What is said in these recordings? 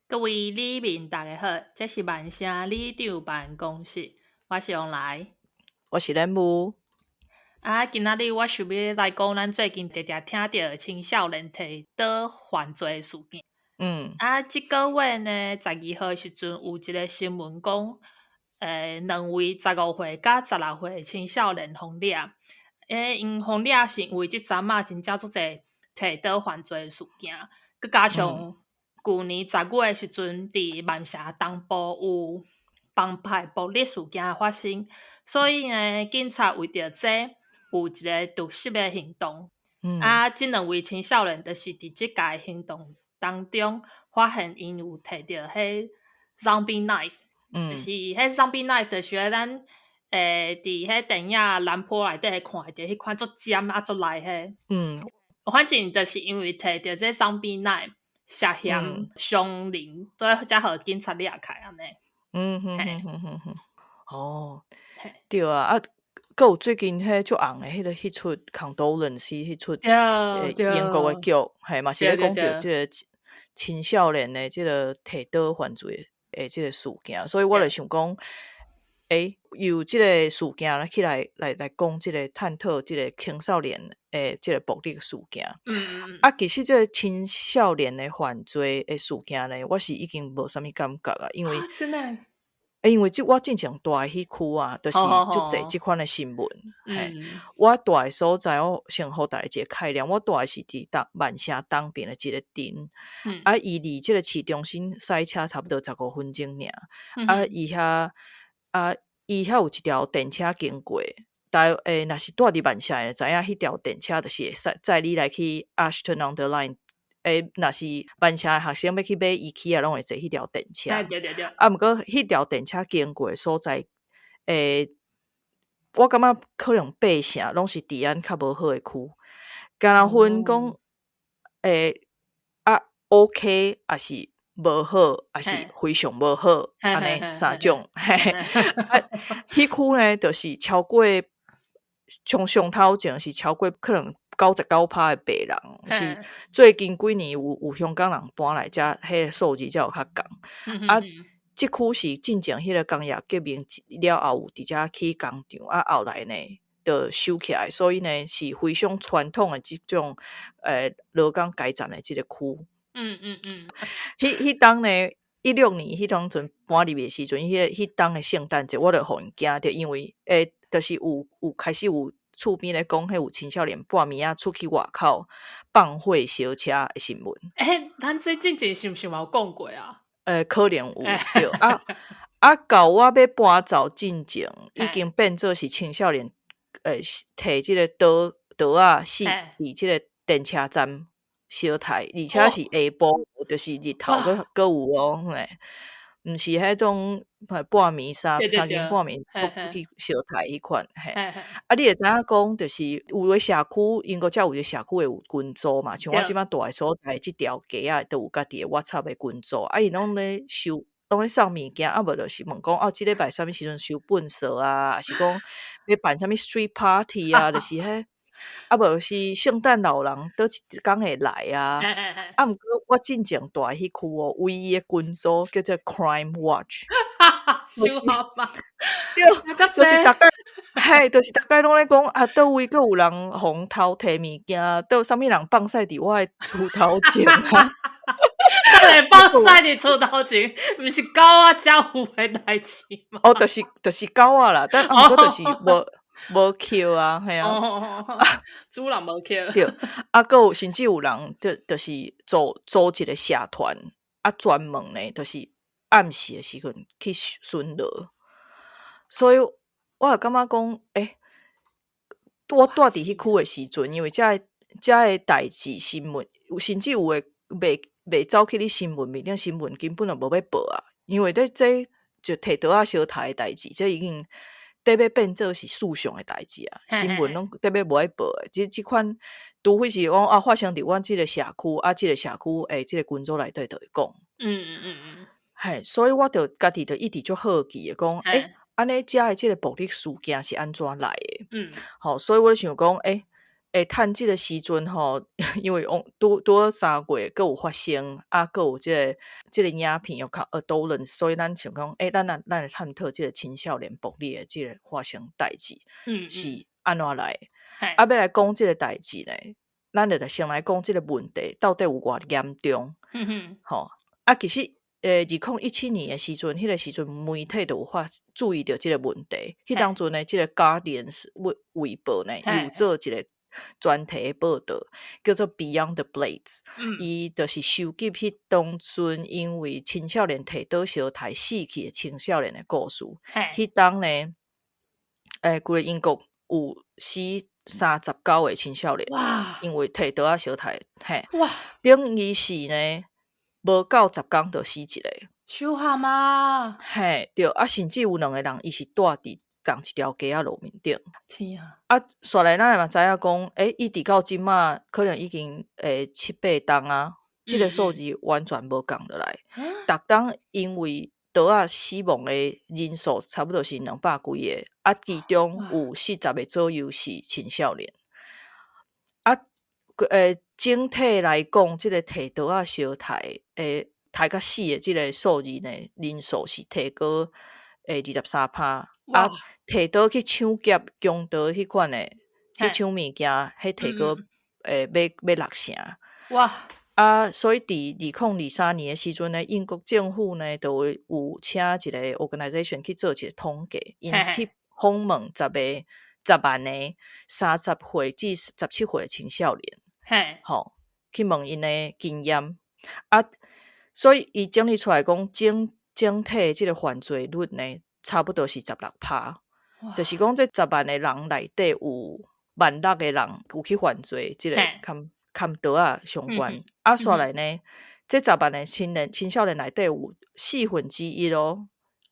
各位里民大家好，這是曼城里長辦公室，我是王來，我是任務。啊，今仔日我想欲來講咱最近常常聽著青少年提刀犯罪的事件。啊，這個月呢，12號的時陣有一個新聞講，兩位15歲佮16歲的青少年予掠，𪜶予掠是因為這陣仔真正足濟提刀犯罪的事件，閣加上舊年10月的時陣，佇曼城東部有幫派暴力事件發生，所以呢，警察為著這有一個突襲的行動。啊，這兩位青少年就是佇這個行動當中，發現𪜶有提著彼 zombie knife，就是彼 zombie knife，就是咱佇彼電影藍波內底會看著彼款足尖啊足利彼。反正就是因為提著這 zombie knife 涉嫌傷人，所以才予警察掠起來按呢。嗯哼哼哼哼哼，哦，對啊，啊，閣有最近彼足紅的彼个彼齣 Condolence 彼齣英國的劇，嘿，嘛是咧講著這个青少年的這个提刀犯罪的這个事件，所以我就想講，由這个事件起來來講這个探討這个青少年的這个暴力事件。啊，其實這个青少年的犯罪的事件呢，我是已經無啥物感覺啊，因為真的？因為這我進前蹛的彼區啊，就是足濟這款的新聞。嘿，我蹛的所在，我先予大家一個概念，我蹛的是佇東曼城東邊的一個鎮，啊，伊離這个市中心駛車差不多15分鐘爾。啊，伊遐有一條電車經過，但若是蹛佇曼城的，知影彼條電車就是會使載你來去 Ashton under Lyne。若是曼城的學生欲去買 IKEA，攏會坐彼條電車。對對對。啊，毋過彼條電車經過的所在，我感覺可能八成攏是治安較無好的區，敢若分講，啊 OK，抑是無好，抑是非常無好，按呢三種。嘿，啊，彼區呢，就是超過從上頭前是超過可能99%的白人，是最近幾年有香港人搬來遮，彼个數字才有較仝。啊，這區是進前彼个工業革命了後有佇遮起工廠，啊後來呢，就收起來，所以呢是非常傳統的這種勞工階層的這个區。彼彼當呢，16年彼當陣搬入去的時陣，彼當的聖誕節，我就予𪜶驚著，因為就是有開始有厝邊咧講，彼有青少年半暝仔出去外口放火燒車的新聞。咱這進前是毋是嘛有講過啊？可能有，對啊啊，到我欲搬走進前，已經變做是青少年提這个刀刀仔死佇這个電車站相刣，而且是下晡，就是日頭閣閣有哦，嘿，毋是彼種半暝三更半暝出去相刣彼款，嘿。啊，你會知影講，就是有的社區，英國才有的社區會有群組嘛，像我這擺蹛的所在，這條街仔都有家己的 WhatsApp 的群組，啊，𪜶攏咧收，攏咧送物件，啊無就是問講，哦，這禮拜啥物時陣收糞掃啊，抑是講欲辦啥物 street party 啊，就是彼。啊，無是聖誕老人佗一工會來啊？啊，毋過我進前蹛彼區哦，唯一的群組叫做 Crime Watch，就是對，就是逐擺，嘿，就是逐擺攏咧講啊，佗位閣有人予偷提物件，佗啥物人放屎佇我的厝頭前啊？誰放屎佇厝頭前？毋是狗仔才有的代誌嗎？哦，就是狗仔啦，但啊，毋過就是無抾啊，嘿啊，主人無抾。對，啊，閣有甚至有人就是組一个社團，啊，專門呢，就是暗時的時陣去巡邏。所以我就感覺講，我蹛佇彼區的時陣，因為遮的代誌新聞，甚至有的袂走去咧新聞面頂，新聞根本就無欲報啊，因為咧這就提刀仔相刣的代誌，這已經得欲變做是事上的代誌啊，新聞攏得欲無愛報的。這款除非是講啊，發生佇阮這个社區，啊，這个社區這个群組內底就會講。嘿，所以我就家己就一直足好奇的講，按呢遮的這个暴力事件是按怎來的？好，所以我就想講，會趁這個時陣吼，因為拄拄好3月閣有發生，啊，閣有這個影片又較 adolescent，所以咱想講，欸，咱來探討這個青少年暴力的這個發生代誌，是按怎來的？啊，欲來講這個代誌呢，咱就來先來講這個問題到底有偌嚴重。吼，啊，其實，2017年的時陣，彼個時陣媒體就有發注意著這個問題。彼當陣呢，這個 Guardian 衛報呢，伊有做一個專題報導，叫做 Beyond the Blades。伊就是收集彼當陣因為青少年提刀相刣死去的青少年的故事。彼當呢，規个英國有死39個青少年，因為提刀仔相刣，嘿。等於是呢，無夠10工就死一個。傷慘啊！嘿，對，啊，甚至有兩個人，伊是蹛佇仝一條街仔路面頂。天啊！啊，煞來咱嘛知影講，欸，一直到這馬可能已經七八冬啊，這個數字完全無降落來。逐冬因為刀仔死亡的人數差不多是200幾個，啊，其中有40個左右是青少年。啊，整體來講，這個提刀仔相刣，刣甲死的這個數字呢，人數是提高23%。啊，提刀去搶劫、強盜彼款的，去搶物件，彼提高欲六成。啊，所以佇2023年的時陣呢，英國政府呢，就會有請一個 organization 去做一個統計，𪜶去訪問10萬個30歲至17歲的青少年，吼，去問𪜶的經驗。啊，所以伊整理出來講，整體這個犯罪率呢，差不多是16%，就是講這10萬個人內底有1.6萬個人有去犯罪，這個含刀仔相關。啊，煞來呢，這十萬個青少年內底有1/4哦，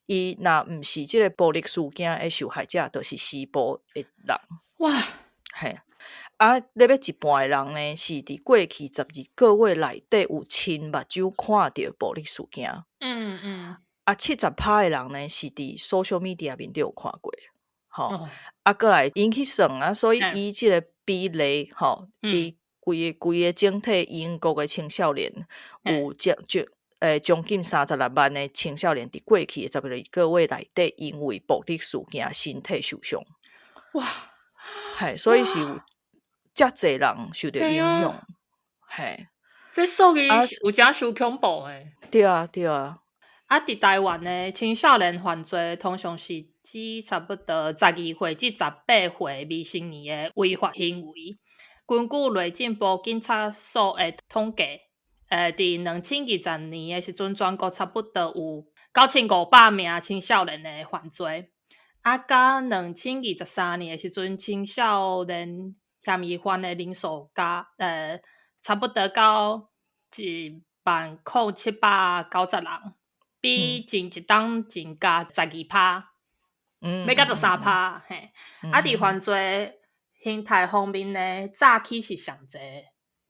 伊若毋是這個暴力事件的受害者，就是施暴的人。嘿，啊，咧欲一半的人呢，是佇過去12個月內底有親目睭看著暴力事件。啊，70%的人呢，是佇 social media 面頂有看過，吼。啊，閣來𪜶去算啊，所以伊這個比例，吼，伊規個規個整體英國的青少年有將近36萬的青少年佇過去的12個月內底，因為暴力事件身體受傷。嘿，所以是有遮濟人受著影響。嘿。這數字有誠傷恐怖的。對啊，對啊。啊，佇台灣呢，青少年犯罪通常是指差不多12歲至18歲未成年的違法行為。根據內政部警察署的統計，佇2020年的時陣，全國差不多有9500名青少年的犯罪。啊，佮2023年的時陣，青少年嫌疑犯的人數加，差不多到10,790人，比前一冬增加12%，欲到13%嘿。啊，佇犯罪形態方面呢，詐欺是上濟，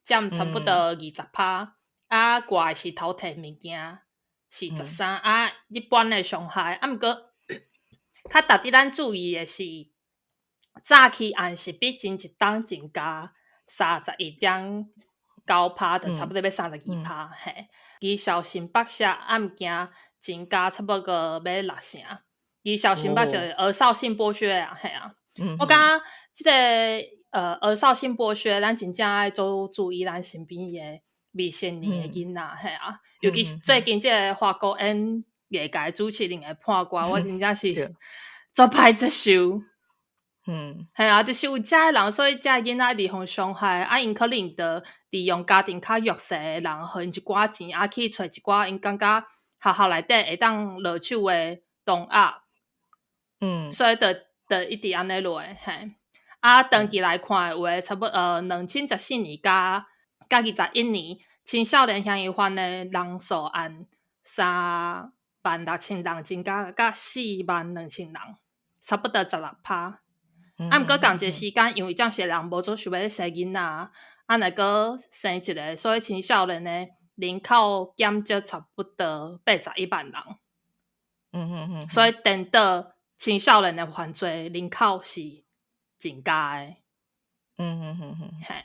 佔差不多20%，啊，過來是偷提物件，是13，啊，一般的傷害，啊，毋過較值得咱注意的是，詐欺案是比前一冬增加31.9%，就差不多欲32%，嘿。兒少性剝削案件增加差不多欲六成，兒少性剝削，兒少性剝削啊，嘿啊。我感覺這個兒少性剝削，咱真正愛做注意咱身邊的未成年的囡仔，嘿啊。尤其是最近這個法國演藝界主持人的判決，我真正是足歹接受。嘿啊，就是有遮的人，所以遮的囡仔一直予傷害，啊，𪜶可能就利用家庭較弱勢的人，予𪜶一寡錢，啊，去揣一寡𪜶感覺學校內底會當落手的同學。所以就一直按呢落，嘿。啊，長期來看的話，差不多2014年佮21年，青少年嫌疑犯的人數按3.6萬人增加到4.2萬人，差不多16%。啊，毋過仝一個時間，因為這時的人無做想欲生囡仔，啊，若閣生一个，所以青少年的人口減少差不多81萬人。所以顛倒青少年的犯罪人口是增加的。嘿，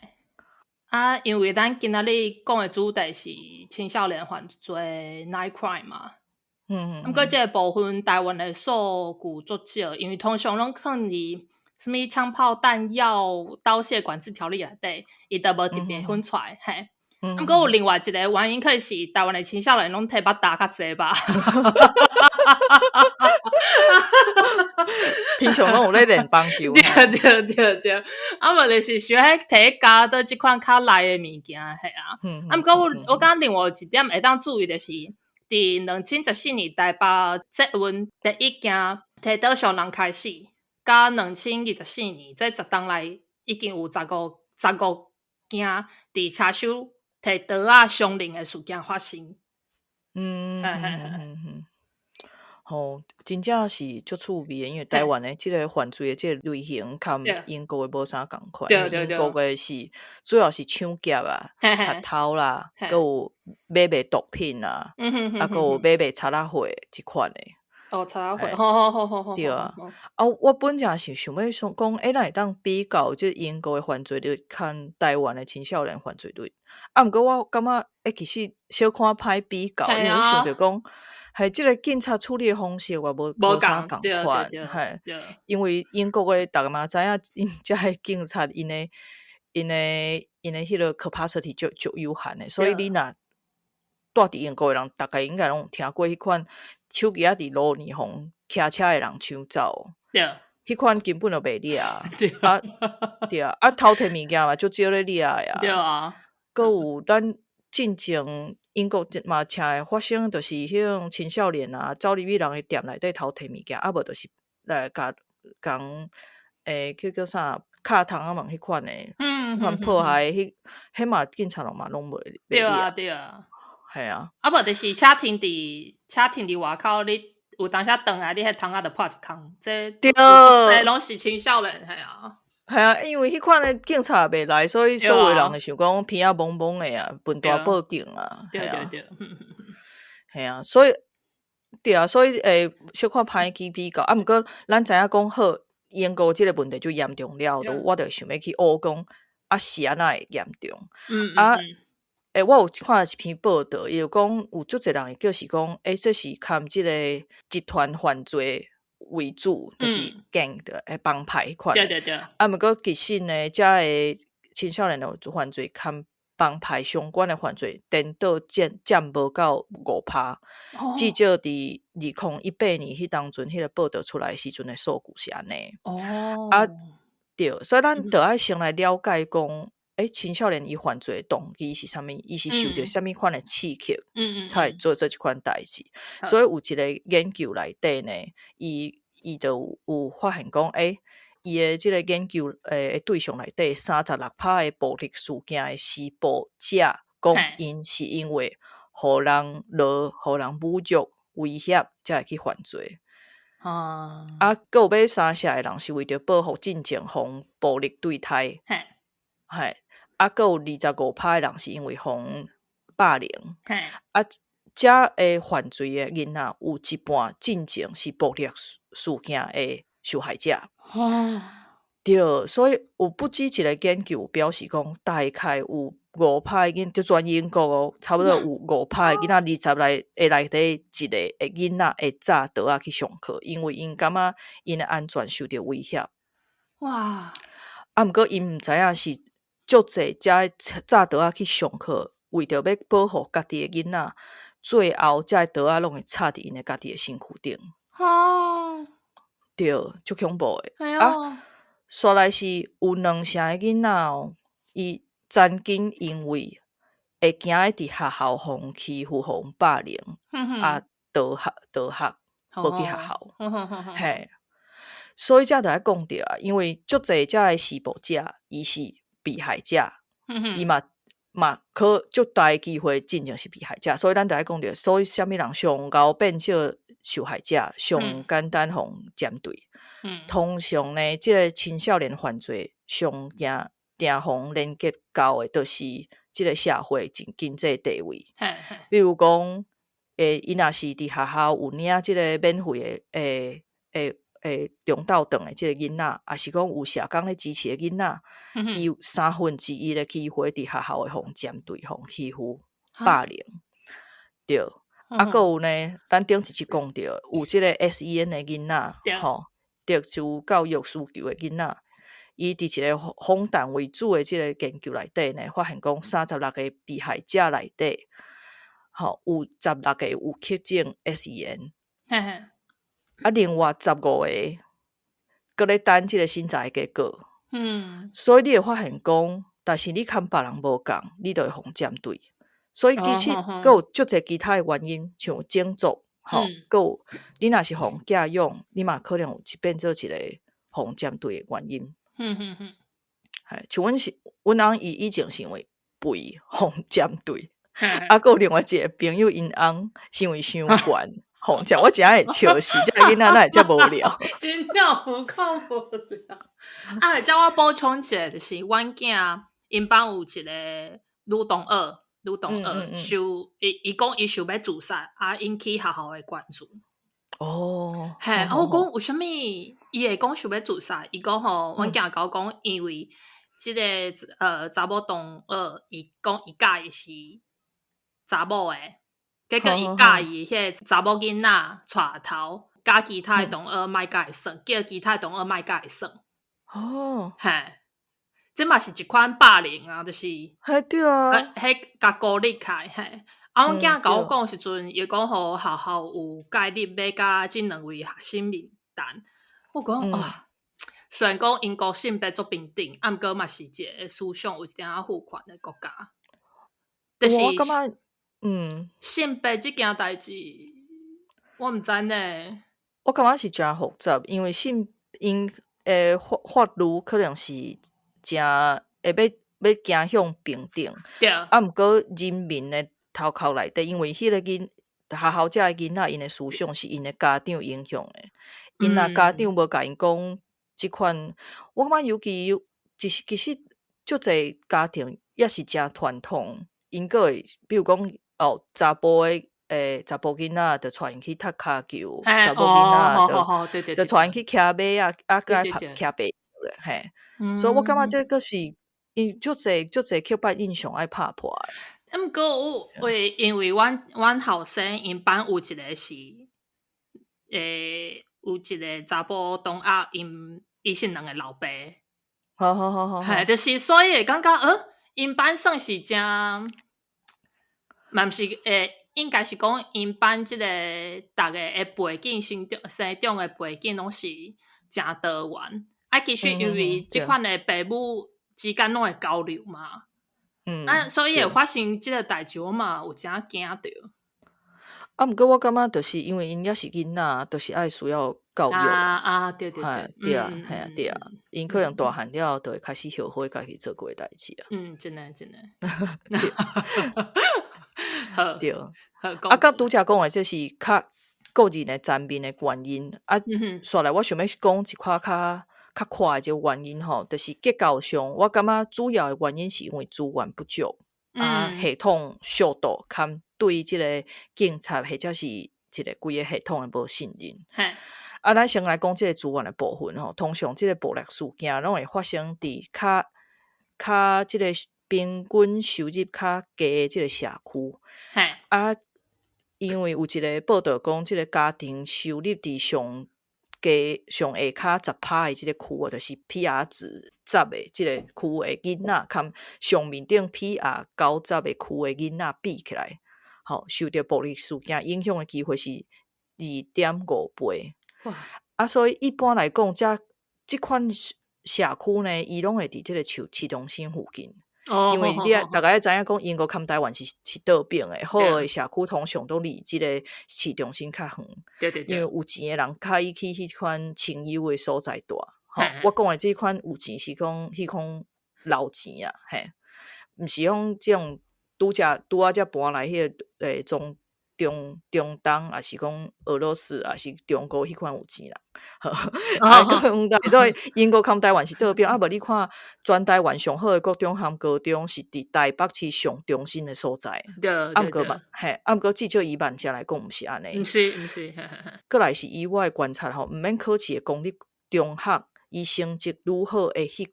啊，因為咱今仔日講的主題是青少年犯罪 night crime 嘛。毋過這個部分台灣的數據足少，因為通常攏囥佇啥物槍炮彈藥刀械管制條例內底，伊都無特別分出來。嘿，毋過有另外一個原因，可能是台灣的青少年攏提腹大較濟吧。平常攏有咧練棒球。對對對對，啊無就是想欲提加多這款較內的物件，嘿啊。啊，毋過我感覺另外一點會當注意的是，佇2014年台北捷運第一件提刀傷人開始，到2024年這10冬內已經有15件佇車手提刀仔傷人的事件發生。吼，真正是足趣味的，因為台灣的這個犯罪的這個類型，佮英國的無啥仝款。英國的是主要是搶劫啊、賊偷啦，閣有買賣毒品啊，啊，閣有買賣賊仔貨這款的。哦，賊仔貨，好好好好好。對啊，啊，我本來是想欲想講，欸，咱會當比較這英國的犯罪率，佮台灣的青少年犯罪率。啊，毋過我感覺，欸，其實小可歹比較，因為我想著講，係這個警察處理的方式，我無啥仝款，嘿，因為英國的逐家嘛知影，𪜶遮的警察𪜶的𪜶的𪜶的彼個 capacity 足足有限的，所以你若住佇英國的人，逐家應該攏有聽過彼款手機仔佇路呢，予騎車的人搶走，彼款根本就袂掠啊，對啊，啊偷提物件嘛，足少咧掠的啊，閣有咱進前英國嘛，常會發生，就是彼種青少年啊，走入去人的店內底偷提物件，啊無就是來共共叫叫啥敲窗仔門彼款的，彼款破壞，彼嘛警察攏嘛攏袂掠。對啊，對啊。係啊。啊無就是車停佇外口，你有當時轉來，你彼窗仔就破一空，這攏是青少年，係啊。係啊，因為彼款的警察也袂來，所以所有人會想講鼻仔懵懵的啊，笨大報警啊，對對對，係啊，所以對啊，所以小可歹去比較，啊，毋過咱知影講好，英國這個問題足嚴重了後，我就想欲去學講，啊是按怎會嚴重？啊，我有看一篇報道，伊有講有足濟人會叫是講，欸，這是含這個集團犯罪為主，就是 gang 的幫派彼款。啊，毋過其實呢，遮的青少年的犯罪含幫派相關的犯罪，顛倒佔無到5%，至少佇2018年彼當陣，彼個報道出來時陣的數據是按呢。啊，對，所以咱著愛先來了解講，欸，青少年伊犯罪的動機是啥物？伊是受著啥物款的刺激，才會做這款代誌。所以有一個研究內底呢，伊就有發現講，欸，伊的這個研究的對象內底，36%的暴力事件的施暴者講，𪜶是因為予人落、予人侮辱、威脅，才會去犯罪。啊，閣有欲三成的人是為著報復進前，予暴力對待。嘿，啊，閣有25%的人是因為予霸凌。啊，遮的犯罪的囡仔有一半進前是暴力事件的受害者。對，所以有不止一個研究表示講，大概有5%的囡，就全英國哦，差不多有5%的囡仔，20內的內底一個的囡仔會紮刀仔去上課，因為𪜶感覺𪜶的安全受著威脅。啊，毋過𪜶毋知影是足濟遮紮刀仔去上課，為著欲保護家己的囡仔，最後這刀仔攏會插佇𪜶的家己的身軀頂。對，足恐怖的。啊，煞來是有兩成的囡仔哦，伊曾經因為會驚佇學校予人欺負、予人霸凌，啊，逃學，無去學校。嘿，所以這就愛講著啊，因為足濟遮的施暴者，伊是被害者，伊嘛可足大的機會進前是被害者，所以咱就愛講著，所以啥物人上𠢕變做受害者，上簡單予人針對。通常呢，這個青少年犯罪上驚定予人連結到的，就是這個社會經濟地位。比如講，伊若是佇學校有領這個免費的中晝頓的這个囡仔，抑是講有社工咧支持的囡仔，伊有1/3的機會佇學校會予針對、予欺負、霸凌。對，啊，閣有呢，咱頂一集講著有這个 SEN 的囡仔，吼，特殊教育需求的囡仔，伊佇一个訪談為主的這个研究內底呢，發現講36個被害者內底，吼，有16個有確診 SEN，啊，另外15個閣咧等這个審查的結果。所以你會發現講，但是你崁別人無仝，你就會予針對。所以其實閣有足濟其他的原因，像種族，吼，閣有你若是予寄養，你嘛可能有變做一個予針對的原因。嘿，像阮是，阮翁伊以前是因為肥予針對，啊，閣有另外一個朋友𪜶翁是因為傷懸予針，我真會笑死，這个囡仔哪會遮無聊？真正有夠無聊。啊，遮我補充一下，就是阮囝𪜶班有一個女同學，女同學想伊伊講伊想欲自殺，啊，引起學校的關注。嘿，啊，我講為啥物伊會講想欲自殺？伊講吼，阮囝共我講，因為這個查某同學，伊講伊佮意是查某的，結果伊佮意彼个查某囡仔帶頭，佮其他的同學莫佮伊耍，叫其他的同學莫佮伊耍。嘿，這嘛是一款霸凌啊，就是，嘿，對啊，彼共孤立起來，嘿。啊，阮囝共我講時陣，伊講吼學校有介入欲佮這兩位學生面談。我講啊，雖然講英國性別足平等，啊，毋過嘛是一個思想有一點仔父權的國家。就是我感覺，性別這件代誌，我毋知呢。我感覺是誠複雜，因為性𪜶法律可能是誠會欲走向平等，啊，毋過人民的頭殼內底，因為彼个學校遮的囡仔，𪜶的思想是𪜶的家長影響的。𪜶若家長無共𪜶講這款，我感覺尤其其實足濟家庭也是誠傳統，𪜶閣會比如講哦，查埔的查埔囡仔就帶𪜶去踢跤球，查某囡仔就帶𪜶去騎馬啊，啊，閣愛騎白的嘿。所以我感覺這閣是𪜶足濟足濟刻板印象愛拍破的。啊，毋過有因為阮後生𪜶班有一個是，有一個查埔同學，伊是兩个老爸。嘿，就是所以會感覺，𪜶班算是誠，嘛毋是，應該是講𪜶班這個逐个的背景、生長的背景攏是誠多元。啊，其實因為這款的爸母之間攏會交流嘛。啊，所以會發生這个代誌，我嘛有誠驚著。啊，毋過我感覺就是因為𪜶猶是囡仔，就是愛需要教育。啊啊，對對對，對啊，嘿啊，對啊，𪜶可能大漢了後，就會開始後悔家己做過的代誌啊。嗯，真的真的。對。對。啊，佮拄才講的這是較個人的層面的原因。啊，紲來我想欲講一寡較闊的這個原因吼，就是結構上，我感覺主要的原因是因為資源不足，啊，系統疏導，兼對這个警察或者是一个規个系統的無信任。啊，咱先來講這个資源的部分吼，通常這个暴力事件攏會發生佇較這個平均收入較低的這个社區。啊，因為有一个報道講，這个家庭收入佇上低上下跤10%的這个區啊，就是 PR 值十的這个區的囡仔，佮上面頂 PR 90的區的囡仔比起來，吼，受著暴力事件影響的機會是2.5倍。啊，所以一般來講，這款社區呢，伊攏會佇這个市中心附近。因為你逐家知影講，英國崁台灣是倒反的，好的社區通常都離這个市中心較遠。因為有錢的人較愛去彼款清幽的所在住。吼，我講的這款有錢是講彼款老錢啊，嘿，毋是講這種拄才拄仔才搬來彼个中中中東，抑是講俄羅斯，抑是中國彼款有錢人。啊，所以英國含台灣是倒轉，啊無你看全台灣上好的國中含高中是佇台北市上中心的所在。啊毋過嘛，嘿，啊毋過至少以萬城來講，毋是按呢。毋是毋是。閣來是以我的觀察吼，毋免考試的公立中學，伊成績愈好的彼區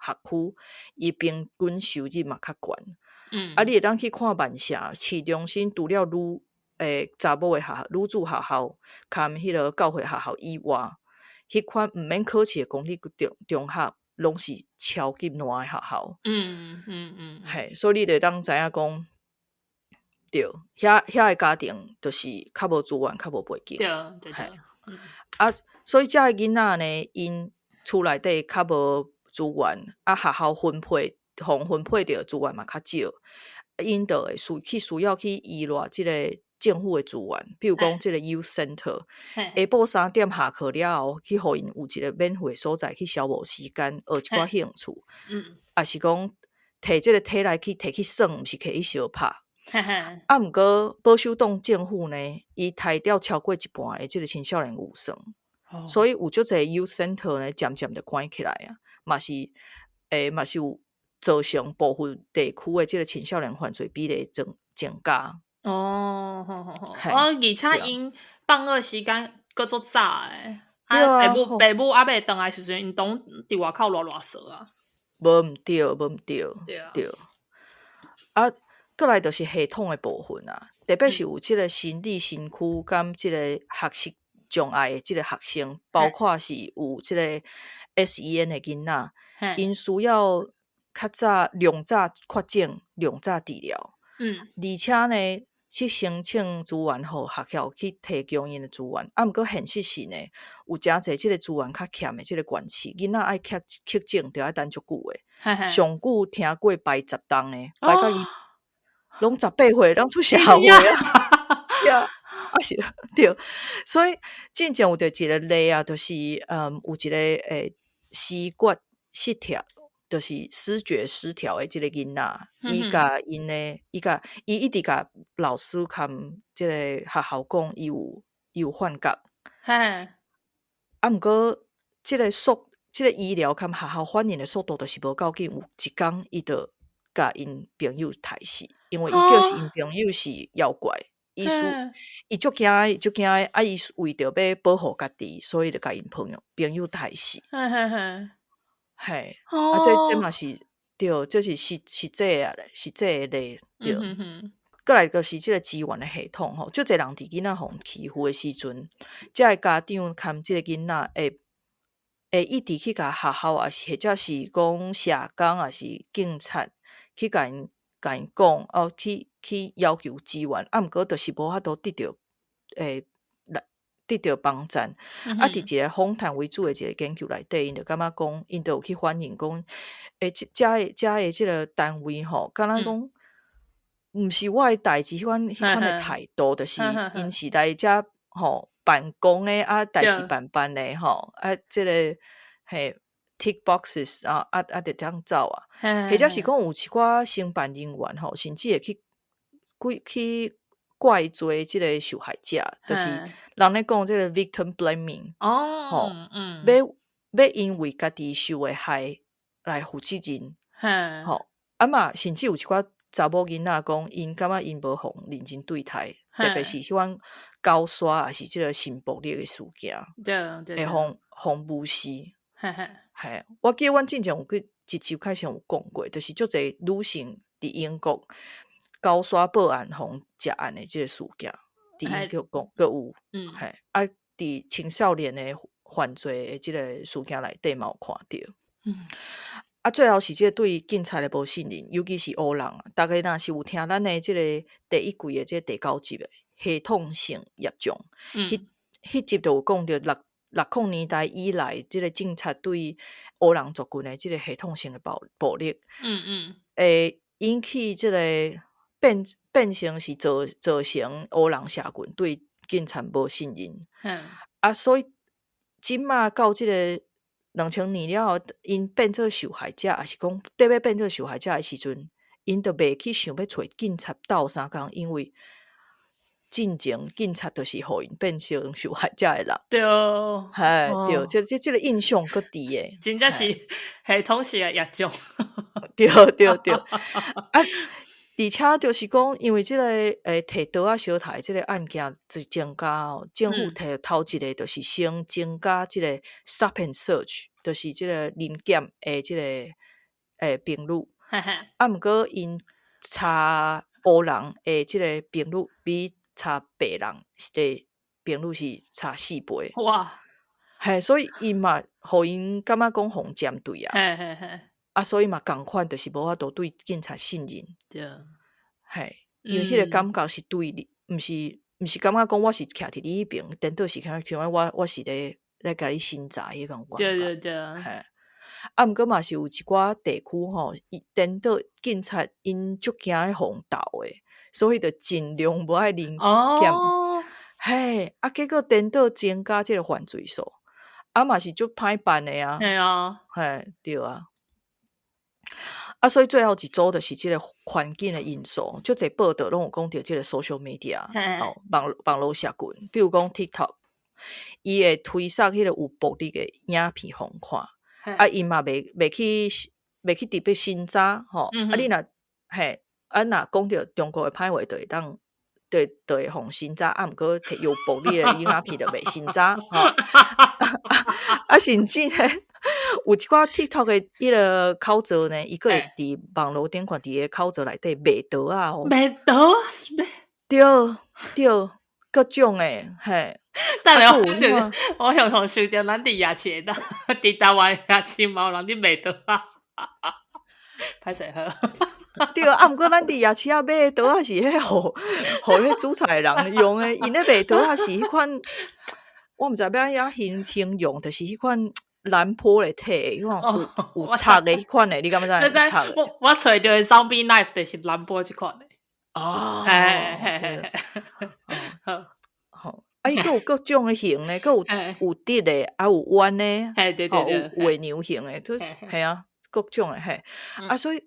學區，伊平均收入嘛較懸。啊，你會當去看萬城市中心，除了女查某的學校、女子學校，含彼个教會學校以外，彼款毋免考試的公立中中學，攏是超級爛的學校。嘿，所以你就會當知影講，對，遐遐个家庭就是較無資源、較無背景。對。啊，所以遮个囡仔呢，𪜶厝內底較無資源，啊，學校分配，予分配著資源嘛較少，𪜶就會需要去依賴這个政府的資源，比如講這个 youth center，下晡3點下課了後，去予𪜶有一个免費的所在去消磨時間，學一寡興趣，抑是講提這个體力去提去耍，毋是提去相拍。啊，毋過保守黨政府呢，伊刣掉超過一半的這个青少年預算，所以有足濟 youth center 呢，漸漸就關起來啊，嘛是，嘛是有造成部分地區的這个青少年犯罪比例增增加。哦，好好好，哦，而且𪜶放學時間閣足早的，啊，爸母爸母猶未轉來時陣，𪜶攏佇外口賴賴趖啊。無毋對，無毋對，對。啊，閣來就是系統的部分啊，特別是有這个心理、身軀佮這个學習障礙的這个學生，包括是有這个 SEN 的囡仔，𪜶需要較早量早確診、量早治療。而且呢，去申請資源，予學校去提供𪜶的資源。啊，毋過現實是呢，有誠濟這个資源較欠的這个縣市，囡仔愛確確診，著愛等足久的。上久聽過排10冬的，排到伊攏18歲，攏出社會啊。對啊，啊是，對。所以進前有著一个例啊，就是有一个視覺失調，就是思覺失調的這个囡仔，伊共𪜶的，伊共伊一直共老師含這个學校講，伊有幻覺。啊，毋過這个速，這个醫療含學校反應的速度，就是無夠緊。有一工，伊就共𪜶朋友刣死，因為伊叫是𪜶朋友是妖怪，伊輸伊足驚，足驚，啊！伊為著欲保護家己，所以就共𪜶朋友朋友刣死。嘿，啊，這這嘛是對，這是實實際啊，實際的例對。閣來就是這个資源的系統吼，足濟人佇囡仔予人欺負的時陣，遮个家長含這个囡仔會會一直去共學校，抑是或者是講社工，抑是警察去共𪜶共𪜶講，哦，去去要求資源，啊，毋過就是無法度得著來得著幫贊。啊，佇一个訪談為主的一个研究內底，𪜶就感覺講，𪜶就有去反映講，這遮个遮个這个單位吼，敢若講毋是我的代誌，彼款彼款的態度，就是𪜶是來遮吼辦公的，啊，代誌辦辦的吼，啊，這个嘿 tick boxes 啊啊啊，就當走啊，或者是講有一寡承辦人員吼，甚至會去規去怪罪這个受害者，就是人咧講這个 victim blaming，吼，欲欲因為家己受的害來負責任，吼，啊嘛，甚至有一寡查某囡仔講，𪜶感覺𪜶無予認真對待，特別是彼款絞殺抑是這个性暴力的事件，會予予無視。嘿，我記得阮之前有去一集開始有講過，就是足濟女性佇英國絞殺報案予人食案的這个事件，佇英國講閣有，嘿，啊，佇青少年的犯罪的這个事件內底嘛有看著。啊，最後是這個對警察的無信任，尤其是黑人。大家若是有聽咱的這个第一季的這個第九集的系統性業障，彼彼集就有講著六六零年代以來，這个警察對黑人族群的這个系統性的暴暴力，會引起這个變變成是造造成黑人社群對警察無信任。啊，所以這馬到這个2000年了後，𪜶變做受害者，抑是講綴欲變做受害者的時陣，𪜶就袂去想欲揣警察鬥相共，因為進前警察就是予𪜶變成受害者的人。嘿，對，這個印象閣佇的。真正是系統式的業障。對對對。啊，而且就是講，因為這個提刀仔相刣這個案件就增加哦，政府提頭一個就是先增加這個 stop and search，就是這個臨檢的這個頻率。啊，毋過𪜶查烏人的這個頻率比查白人的頻率是差4倍。哇！嘿，所以𪜶嘛，予𪜶感覺講予針對啊。啊，所以嘛仝款，就是無法度對警察信任。嘿，因為彼個感覺是對你，毋是感覺講我是徛佇你彼邊，顛倒是像講我是咧共你審查彼種感覺。嘿，啊，毋過嘛是有一寡地區吼，伊顛倒警察𪜶足驚予鬥的，所以就盡量無愛臨檢。嘿，啊，結果顛倒增加這個犯罪數，啊嘛是足歹辦的啊。嘿，對啊。啊，所以最後一組就是這個環境的因素，足濟報道攏有講著這個 social media，哦，網路社群，比如講 TikTok，伊會推送彼個有暴力的影片予人看，啊，𪜶嘛袂去特別審查，吼，啊，你若嘿，啊，若講著中國的歹話，就會當，就會予審查，啊，毋過提有暴力的影片就袂審查，吼，啊，甚至呢，有一寡 TikTok 的彼個口座呢，伊閣會佇網路頂懸佇个口座內底賣毒仔哦。賣毒仔？是欲？對對，各種的，嘿。等下我想，我常常想著咱佇夜市會當，佇台灣夜市嘛有人佇賣毒仔，歹勢好。對啊，毋過咱佇夜市仔買的毒仔是彼予彼煮菜的人用的，𪜶咧賣毒仔是彼款，我毋知欲按怎形容，就是彼款藍波來體，彼款有插的彼款的，你敢知？有插的。我揣著的 Zombie Knife 就是藍波這款的。哦。嘿嘿嘿嘿。好。好，啊，伊閣有各種的型呢，閣有直的，啊有彎的，吼，有月娘型的，都嘿啊，各種的嘿。啊，所以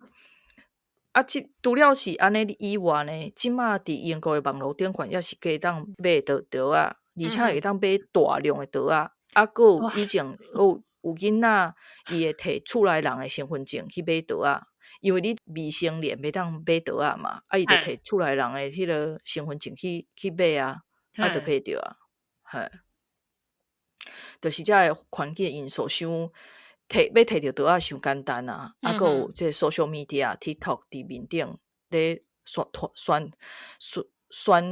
啊，這除了是按呢以外呢，這馬佇英國的網路頂懸也是會當買著毒仔，而且會當買大量的毒仔，啊，閣有以前有囡仔，伊會提厝內人的身份證去買毒仔，因為你未成年袂當買毒仔嘛，啊，伊就提厝內人的彼個身份證去買啊，啊，就買著啊，嘿。就是這个環境因素，傷提欲提著毒仔傷簡單啊，啊，閣有這個 social media、TikTok 佇面頂咧宣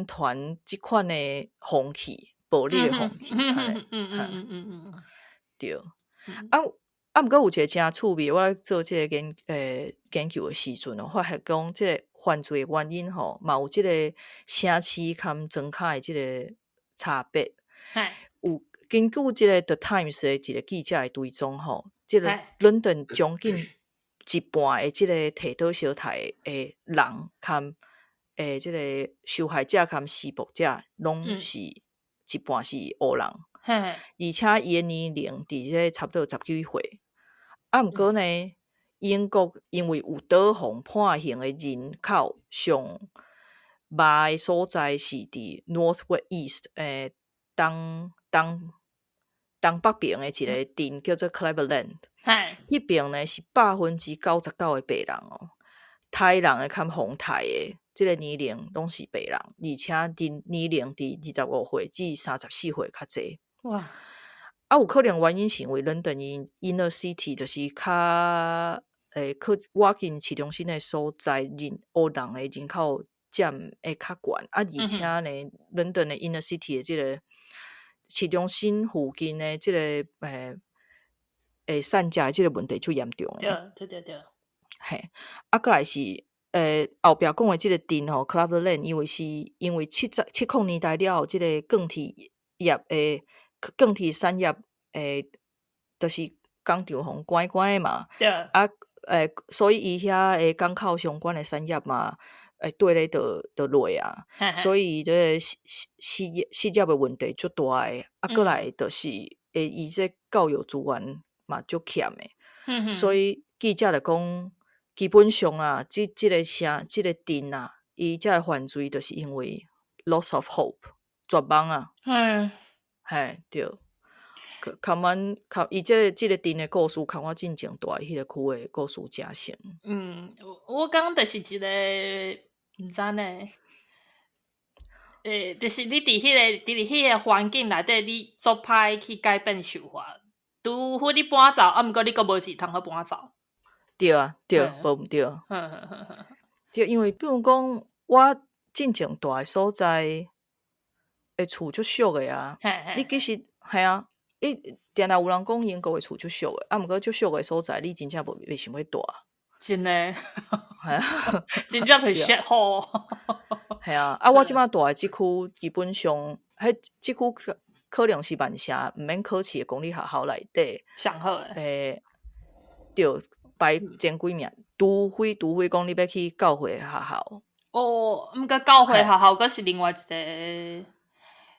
傳這款的風氣，暴力的風氣，按呢，對。啊啊，毋過有一個誠趣味，我咧做這個研究的時陣哦，發現講這個犯罪的原因吼，嘛有這個城市佮莊跤的這個差別。有根據這個 The Times 的一個記者的追蹤吼，這個倫敦將近一半的這個提刀相刣的人，佮這個受害者佮施暴者，攏是一半是黑人，而且伊的年齡佇這個差不多10幾歲。啊，毋過呢，英國因為有刀予判刑的人口上峇的所在是佇 North East 東北邊的一個鎮叫做 Cleveland。彼邊呢是99%的白人哦，刣人的較予刣的，這個年齡攏是白人，而且佇年齡佇25歲至34歲較濟。哇！啊，有可能原因是因為倫敦𪜶 inner city 就是較靠倚近市中心的所在，黑人的人口佔會較懸，啊，而且呢，倫敦的 inner city 的這個市中心附近的這個散食的這個問題足嚴重的。嘿，啊，閣來是後壁講的這個鎮吼，Cleveland，因為70年代了後，這個鋼鐵產業就是工廠予關關的嘛。啊，所以伊遐的港口相關的產業嘛，會綴咧就落啊。所以這個失業的問題足大的。啊，閣來就是伊這教育資源嘛足欠的。所以記者就講，基本上啊，這個城，這個鎮啊，伊這个犯罪就是因為 loss of hope，絕望啊。嘿，對。共阮共伊這個鎮的故事，共我進前蹛佇彼個區的故事誠像。嗯，我感覺就是一個毋知呢，就是你佇彼個環境內底，你足歹去改變想法，除非你搬走，啊，毋過你閣無錢通好搬走。對啊，對，無毋對。對，因為比如講，我進前蹛的所在的厝足俗的啊，你其實係啊，伊定定有人講英國的厝足俗的，啊，毋過足俗的所在，你真正無袂想欲蹛。真的，係啊，真正是 shit hole。係啊，啊，我這擺蹛的這區基本上，彼這區可能是曼城毋免考試的公立學校內底上好的。對，排前幾名，除非講你欲去教會學校。哦，毋過教會學校閣是另外一個。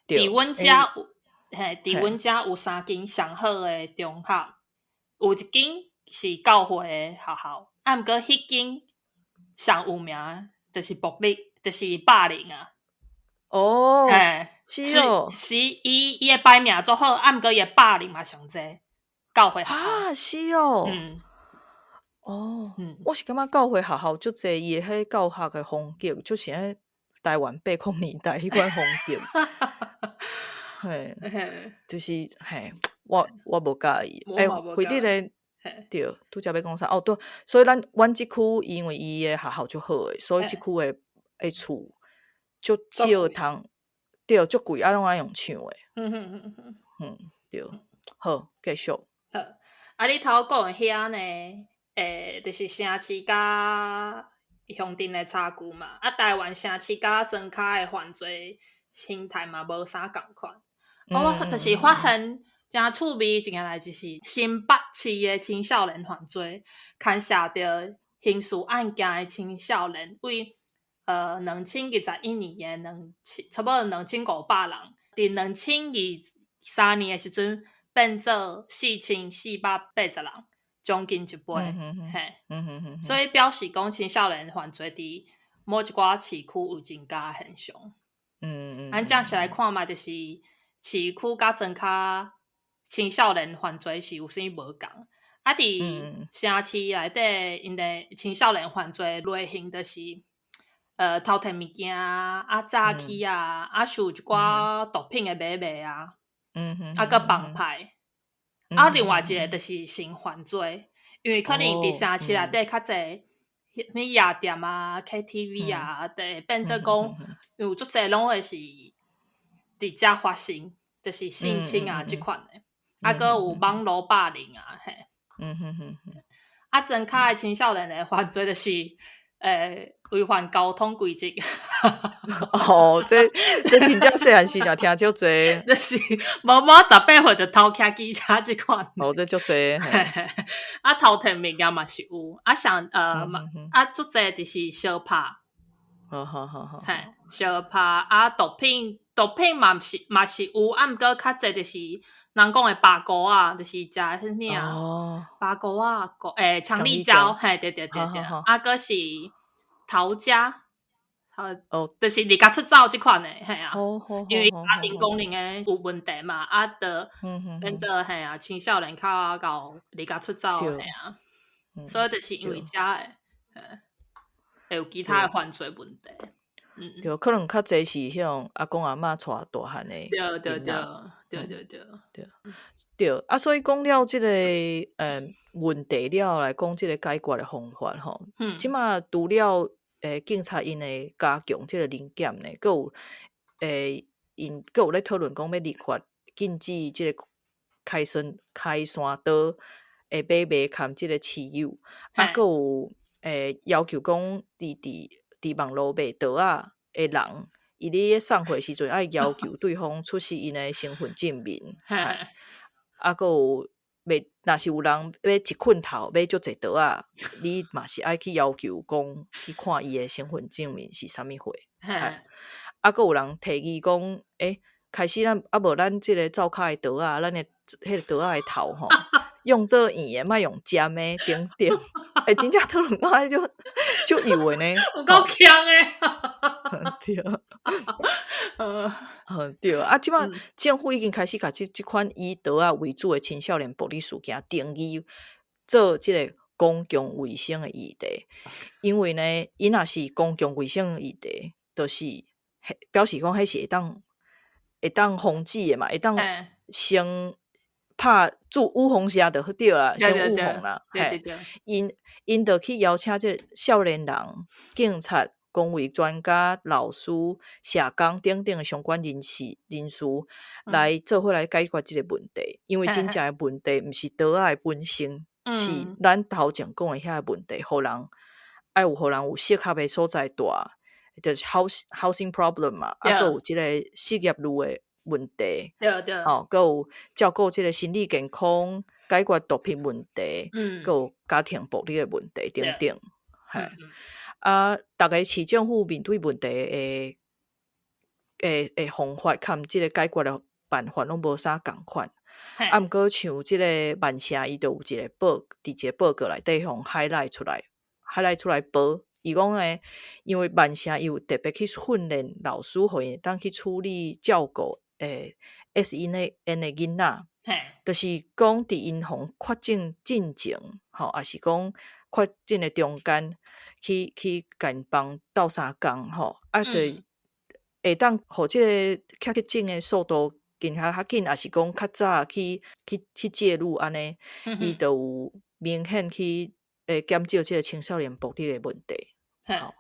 佇阮遮有，嘿，佇阮遮有三間上好的中學，有一間是教會的學校，啊，毋過彼間上有名就是暴力，就是霸凌啊。哦，嘿，是哦，是伊的排名足好，啊，毋過伊的霸凌嘛上濟。教會學校。啊，是哦。哦，我是感覺教會學校足濟，伊的彼教學的風格，就是彼台灣80年代彼款風格。嘿，就是嘿，我無佮意。欸，惠你咧，對，拄才欲講啥？哦，對，所以阮這區因為伊的學校足好的，所以這區的厝足少通，對，足貴，啊，攏愛用搶的。嗯，對，好，繼續。好，啊，你頭講的遐呢？就是城市佮鄉鎮的差距嘛。啊，台灣城市佮莊跤的犯罪形態嘛無啥仝款。我就是發現誠趣味一件代誌是，新北市的青少年犯罪，牽涉著刑事案件的青少年，為2021年的兩千，差不多2500人，佇2023年的時陣變做4480人，將近一倍。嘿，所以表示講青少年犯罪佇某一寡市區有增加現象。咱正式來看嘛，就是市區佮莊跤青少年犯罪是有啥物無仝？啊，佇城市內底，𪜶的青少年犯罪類型就是偷摕物件啊，啊詐欺啊，啊受一寡毒品的買賣啊，啊閣幫派。啊，另外一個就是性犯罪，因為可能佇城市內底較濟，啥物夜店啊、KTV 啊，就會變做講，有足濟攏會是佇遮發生，就是性侵啊這款的，啊，閣有網路霸凌啊，嘿。啊，莊跤的青少年的犯罪就是，違反交通規則。哦，這真正細漢時就聽足濟。就是無滿18歲就偷騎機車這款。哦，這足濟。啊，偷摕物件嘛是有，啊，像啊，足濟就是相拍。嘿，相拍啊，毒品，毒品嘛是有，啊，毋過較濟就是人講的巴菇仔，就是食彼物啊，巴菇仔，強力膠，嘿，對對對對，啊，閣是頭家，就是離家出走這款的，嘿啊，因為家庭功能的有問題嘛，啊，就變做嘿啊，青少年較𠢕離家出走，嘿啊，所以就是因為這的，會有其他的犯罪問題。對，可能較濟是彼種阿公阿嬤帶大漢的。對對對對對對對對啊！所以講了這個問題了來講，這個解決的方法吼，這馬除了警察𪜶會加強這個臨檢呢，閣有𪜶閣有咧討論講欲立法禁止這個開山刀的買賣含這個持有，啊，閣有要求講佇網路賣毒仔的人，伊咧送貨時陣愛要求對方出示𪜶的身份證明，啊，閣有賣，若是有人欲一捆頭買足濟毒仔，你嘛是愛去要求講去看伊的身份證明是啥物貨，啊，閣有人提議講，開始咱啊無咱這個灶跤的桌仔，咱的彼個桌仔的頭吼，用做圓的，莫用尖的，等等。真正討論講彼種足有的呢，有夠強的。對，對啊，這擺政府已經開始共這款以毒仔為主的青少年暴力事件定義做這个公共衛生的議題，因為呢，伊若是公共衛生的議題，就是表示講彼是會當防止的嘛，會當先拍注預防針就對啦，先預防啦。對對對。𪜶就去邀請這少年人、警察、公衛專家、老師、社工等等的相關人士來做伙來解決這个問題。因為真正的問題毋是毒仔的本身，是咱頭前講的遐个問題，予人愛有予人有適合的所在蹛，就是 housing problem 嘛，啊，閣有這个失業率的問題，吼，閣有照顧這个心理健康，解決毒品問題，閣有家庭暴力的問題等等，嘿，啊，逐个市政府面對問題的方法，佮這个解決的辦法攏無啥仝款。啊，毋過像這个曼城，伊就有一個報，佇一個報告內底予 highlight 出來，highlight 出來報。伊講呢，因為曼城伊有特別去訓練老師，予𪜶會當去處理照顧SEN 的囡仔，就是講佇𪜶予確診進前，吼，抑是講確診的中間，去共𪜶幫鬥相共，吼，啊，就會當予這个確診的速度更較緊，抑是講較早去介入按呢，伊就有明顯去減少這个青少年暴力的問題。吼，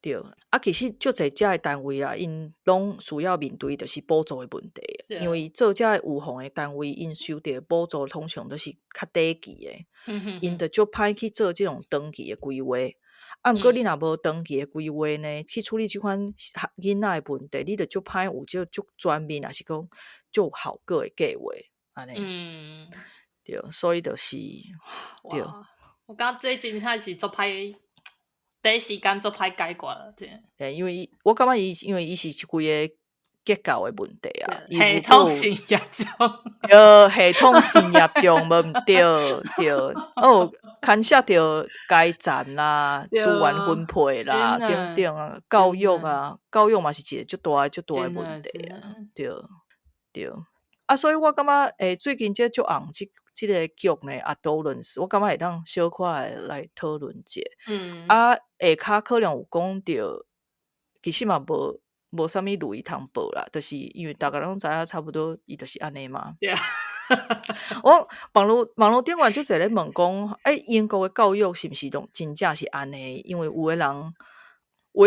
對，啊，其實足濟遮的單位啊，𪜶攏需要面對就是補助的問題，因為做遮的預防的單位，𪜶收著的補助通常都是較短期的，𪜶就足歹去做這種長期的規劃。啊，毋過你若無長期的規劃呢，去處理這款囡仔的問題，你就足歹有這足全面，抑是講足有效果的計劃，按呢。對，所以就是對。我感覺這真正是足歹，短時間足歹解決了，這。欸，因為伊，我感覺伊，因為伊是一規个結構的問題啊，系統性嚴重，對，系統性嚴重，無毋對，對，哦，牽涉著階層啦、資源分配啦等等啊，教育啊，教育嘛是一個足大足大的問題啊，對對。啊，所以我感覺，欸，最近這足紅這个劇呢，Adolescence，我感覺會當小可來討論者。啊，下跤可能有講著，其實嘛無啥物雷通報啦，就是因為逐家攏知影差不多，伊就是按呢嘛。對啊。我網路頂懸足濟咧問講，欸，英國的教育是毋是攏真正是按呢？因為有的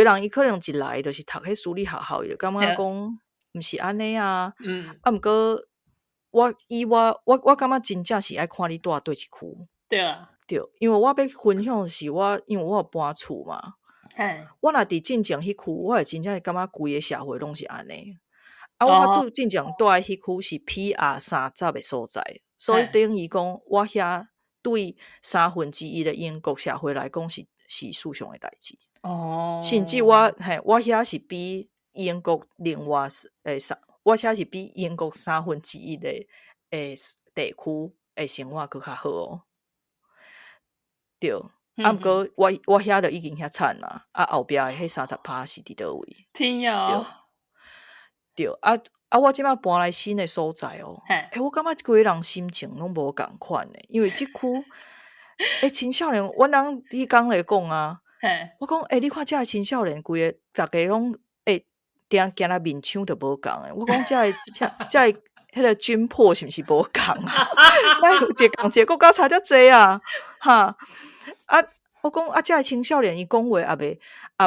人伊可能一來就是讀彼私立學校，伊就感覺講毋是按呢啊。啊，毋過我以我我我感覺真正是愛看你蹛佗一區。對啊。對，因為我欲分享的是我，因為我有搬厝嘛。我若佇進前彼區，我會真正會感覺規个社會攏是按呢。啊，我拄進前蹛的彼區是 PR 30的所在，所以等於講我遐對1/3的英國社會來講是事上的代誌。甚至我嘿，我遐是比英國另外欸三，我遐是比英國1/3的地區的生活閣較好哦。對，啊，毋過我遐就已經遐慘啦，啊，後壁的彼30趴是佇佗位？天啊！對，啊啊！我這擺搬來新的所在哦，欸，我感覺規个人心情攏無仝款的，因為這區欸，青少年，阮翁彼工咧講啊，我講欸，你看遮的青少年，規个逐家攏欸，定行來面相都無仝的。我講遮的遮的彼个軍破是毋是無仝啊？哪有一个仝一个國家差遮濟啊？哈啊！我講啊，遮的青少年伊講話也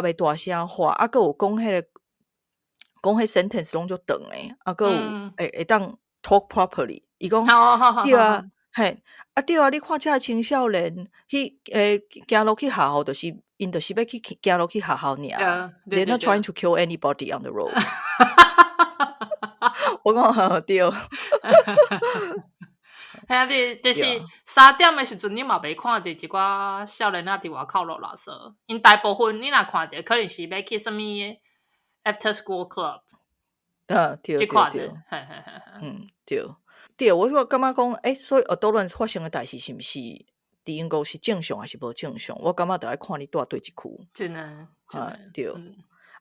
袂大聲話，啊，閣有講彼个講彼 sentence 攏足長的，啊，閣有會當 talk properly。伊講對啊，嘿，啊對啊，你看遮的青少年去行路去學校，就是𪜶就是欲去行路去學校爾，They're not trying to kill anybody on the road。我講對。嘿啊，你就是3點的時陣，你嘛袂看著一寡少年仔佇外口落垃圾。𪜶大部分你若看著，可能是欲去啥物 after school club。啊，對對對，嘿嘿嘿嘿。嗯，對對，我說感覺講，欸，所以 Adolescence 發生的代誌是毋是佇英國是正常抑是無正常？我感覺著愛看你蹛佗一區。真的，真的，對。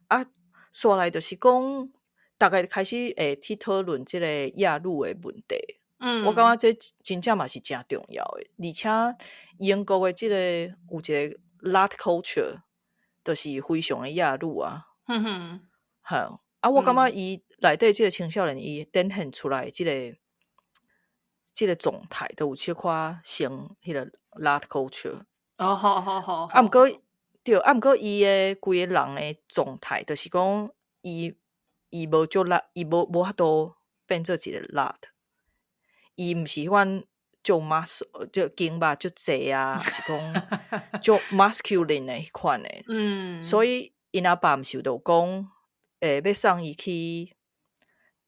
啊，煞來就是講，逐家開始會去討論這個厭女的問題。我感覺這真正嘛是誠重要的，而且英國的這個有一個 lad culture，就是非常的厭女啊。嚇，啊，我感覺伊內底這個青少年，伊展現出來這個狀態，都有小可像彼個 lad culture。哦，好好好。啊，毋過對，啊，毋過伊的規个人的狀態，就是講伊無足 lad，伊無法度變做一個 lad。伊毋是彼款足 muscle 足筋肉足濟啊，抑是講足 masculine 的彼款的。所以𪜶阿爸毋是就講，欲送伊去，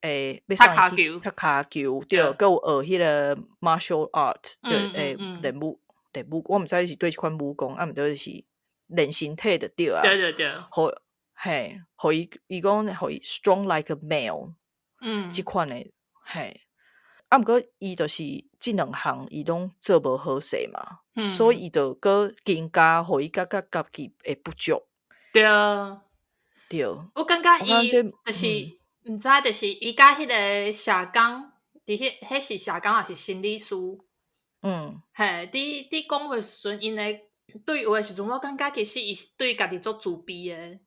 欲送伊去踢跤球，對，閣有學彼個 martial art，就練武，我毋知是佗一款武功，啊，毋過是練身體就對啊。予嘿，予伊伊講予伊 strong like a male，這款的嘿。啊，毋過伊就是這兩項伊攏做無好勢嘛，所以伊就閣更加予伊感覺家己會不足。對。我感覺伊就是毋知，就是伊佮彼個社工，佇彼是社工抑是心理師？嘿，佇講話時陣，𪜶的對話時陣，我感覺其實伊是對家己足自卑的。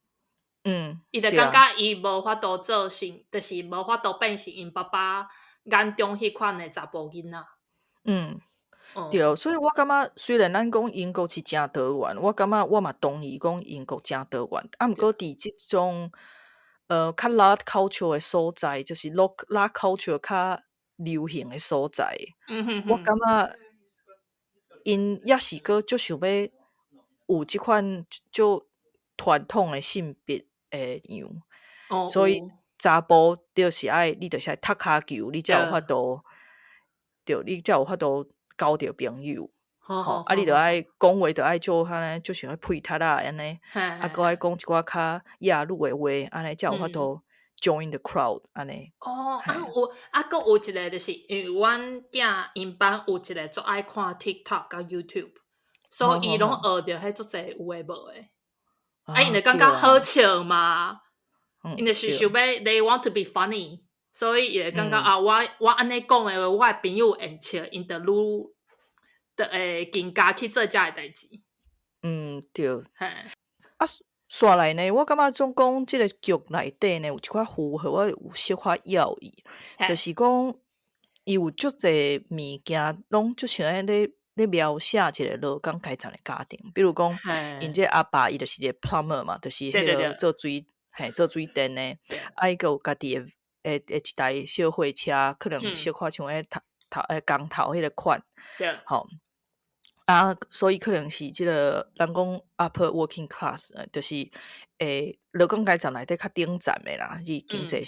伊就感覺伊無法度做成，就是無法度變成𪜶爸爸眼中彼款的查埔囡仔。對，所以我感覺雖然咱講英國是誠多元，我感覺我嘛同意講英國誠多元，啊，毋過佇這種較 lad culture 的所在，就是 lad culture 較流行的所在，我感覺𪜶猶是閣足想欲有這款足傳統的性別的樣，所以查埔就是愛你就是愛踢跤球，你才有法度，對，你才有法度交著朋友。吼，啊，你著愛講話，著愛做按呢，足像彼屁踢仔按呢，啊，閣愛講一寡較厭女的話，按呢才有法度 join the crowd 按呢。哦，啊有，啊，閣有一個就是因為阮囝𪜶班有一個足愛看 TikTok 佮 YouTube，所以伊攏學著彼足濟有的無的。啊，𪜶就感覺好笑嘛，𪜶就是想欲 they want to be funny，所以伊會感覺啊，我按呢講的話，我的朋友會笑，𪜶就愈就會更加去做這个代誌。嗯，對。啊，煞來呢，我感覺總講這个劇內底呢，有一寡符號，我有小可猶豫，就是講伊有足濟物件，攏足像咧描寫一個勞工階層的家庭，比如講，𪜶這个阿爸伊就是一個 plumber 嘛，就是彼个做水嘿做水電的，啊，伊閣有家己的一台小貨車，可能小可像彼頭頭工頭彼个款，吼。啊，所以可能是這个人講 upper working class，就是勞工階層內底較頂層的啦，是經濟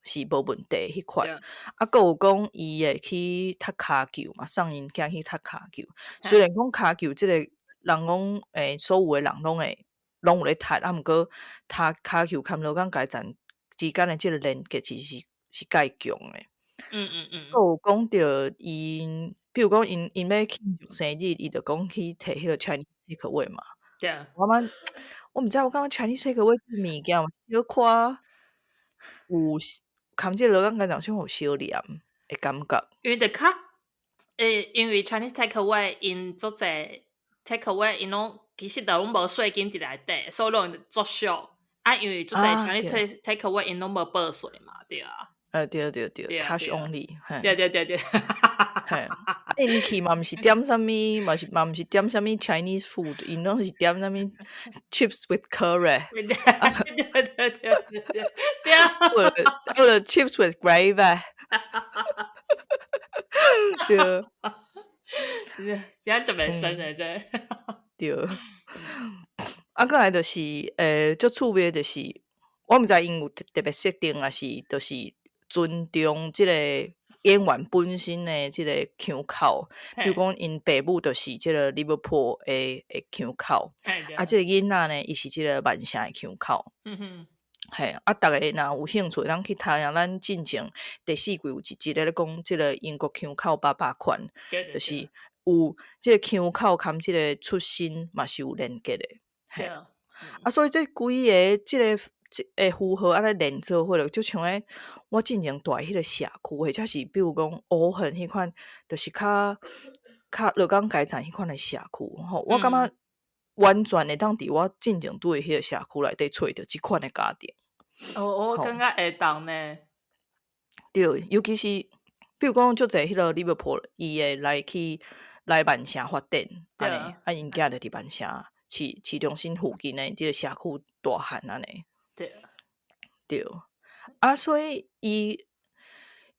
是無問題彼款。啊，閣有講伊會去踢跤球嘛，送𪜶囝去踢跤球。雖然講跤球這個人講所有的人攏有咧踢，啊，毋過踢跤球佮勞工階層之間的這個連結其實是蓋強的。閣有講著𪜶，比如講𪜶欲慶祝生日，伊就講去提彼個 Chinese takeaway 嘛。我感覺我毋知，我感覺 Chinese takeaway 這個物件有小可有含這個勞工階層像有相連的感覺。因為就較因為 Chinese takeaway 𪜶足濟 takeaway 𪜶攏其實都攏無稅金佇內底，所以攏足俗。啊，因為足濟 Chinese takeaway 𪜶攏無報稅嘛，對啊。對對對，cash only，對對對對。嘿，𪜶去嘛毋是點啥物，嘛毋是點啥物 Chinese food，𪜶攏是點啥物 chips with curry。對對對對對對。或者 chips with gravy。對。真正袂酸的這。對。啊，過來就是，足趣味就是，我毋知𪜶有特別設定，抑是就是尊重這個演員本身的這個腔口，比如講𪜶爸母就是這個 Liverpool 的腔口，啊，這個囡仔呢，伊是這個曼城的腔口。嘿，啊，逐家若有興趣，會當去聽下咱進前第四季有一集咧講這個英國腔口百百款，就是有這個腔口含這個出身嘛是有連結的。嘿，啊，所以這規个這個會符合按呢連做伙，就像咧我進前蹛彼个社區，或者是比如講烏痕彼款，就是較較勞工階層彼款的社區吼。我感覺完全會當佇我進前住的彼个社區內底揣著這款的家庭。哦，我感覺會當呢。對，尤其是比如講，足濟彼个利物浦，伊會來去來曼城發展，按呢，啊，𪜶囝就佇曼城市市中心附近的這个社區大漢按呢。對，啊，所以伊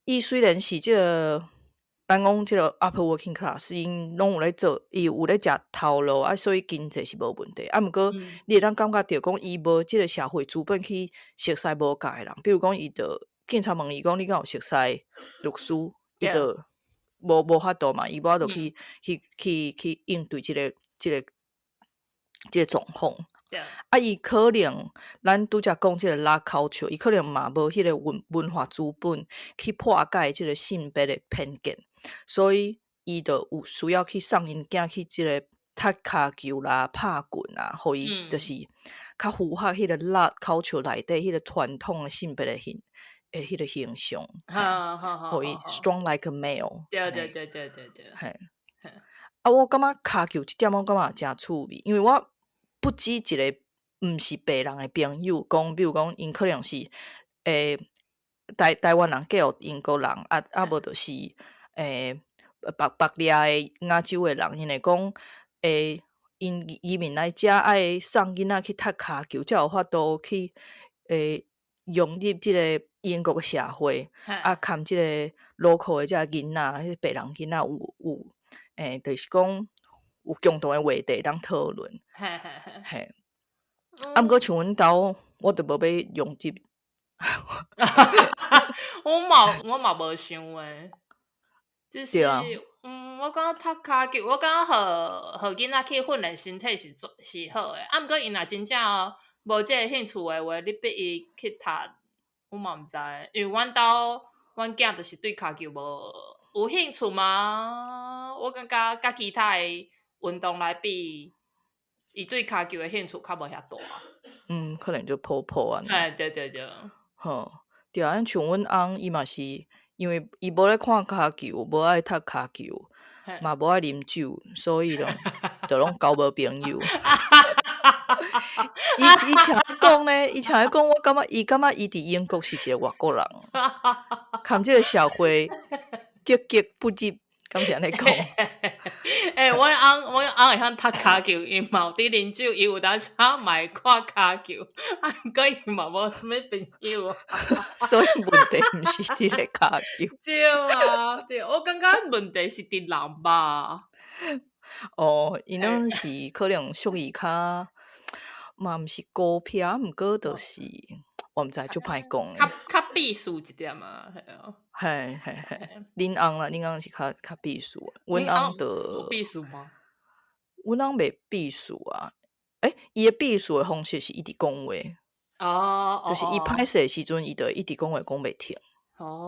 伊雖然是這个，咱講這个 upper working class，𪜶攏有咧做，伊有咧食頭路啊，所以經濟是無問題。啊，毋過你會當感覺著講，伊無這个社會資本去熟似無佮的人，比如講，伊就警察問伊講，你敢有熟似律師？伊就無無法度嘛，伊無法度去去去去應對這个這个這個狀況。啊，伊可能咱拄才講這個 lock culture，伊可能嘛無彼个文文化資本去破解這個性別的偏見，所以伊就有需要去送𪜶囝去這個踢跤球啦、拍棍啊，予伊就是較符合彼個 lock culture 內底彼個傳統的性別的形的彼個形象，予伊 strong like a male。嘿，啊，我感覺跤球這點我感覺誠趣味，因為我不止一個毋是白人的朋友講，比如講，𪜶可能是台台灣人嫁予英國人，啊啊無就是別別掠的亞洲的人，𪜶會講𪜶移民來遮愛送囡仔去踢跤球，才有法度去融入這个英國的社會，啊，含這個 local 的這个囡仔，彼白人囡仔有有就是講有共同的話題通討論。嘿，啊，毋過像阮兜，我就無欲融入。我嘛我嘛無想欸，就是我感覺踢跤球，我感覺予予囡仔去訓練身體是做是好的，啊，毋過𪜶若真正無這个興趣的話，你逼伊去讀，我嘛毋知，因為阮兜阮囝就是對跤球無有興趣嗎？我感覺佮其他的運動來比，伊對跤球的興趣較無遐大。嗯，可能就普普按呢。哎，對對對。吼，對啊，像阮翁伊嘛是，因為伊無咧看跤球，無愛踢跤球，嘛無愛啉酒，所以就就攏交無朋友。伊伊像講咧，伊像講，我感覺伊感覺伊佇英國是一個外國人，含這個社會格格不入，敢是按呢講？欸，阮翁阮翁會曉踢跤球，伊嘛有佇啉酒，伊有當時嘛會看跤球，啊，毋過伊嘛無啥物朋友。所以問題毋是佇咧跤球。對啊，對，我感覺問題是佇人吧。哦，𪜶攏是可能屬於較嘛毋是孤僻，毋過就是我毋知，足歹講較較避暑一點啊，嘿啊。嘿嘿嘿，恁翁啦，恁翁是較較避暑，阮翁就避暑嗎？阮翁袂避暑啊，欸，伊的避暑的方式是一直講話。就是伊歹勢的時陣，伊就會一直講話講袂停。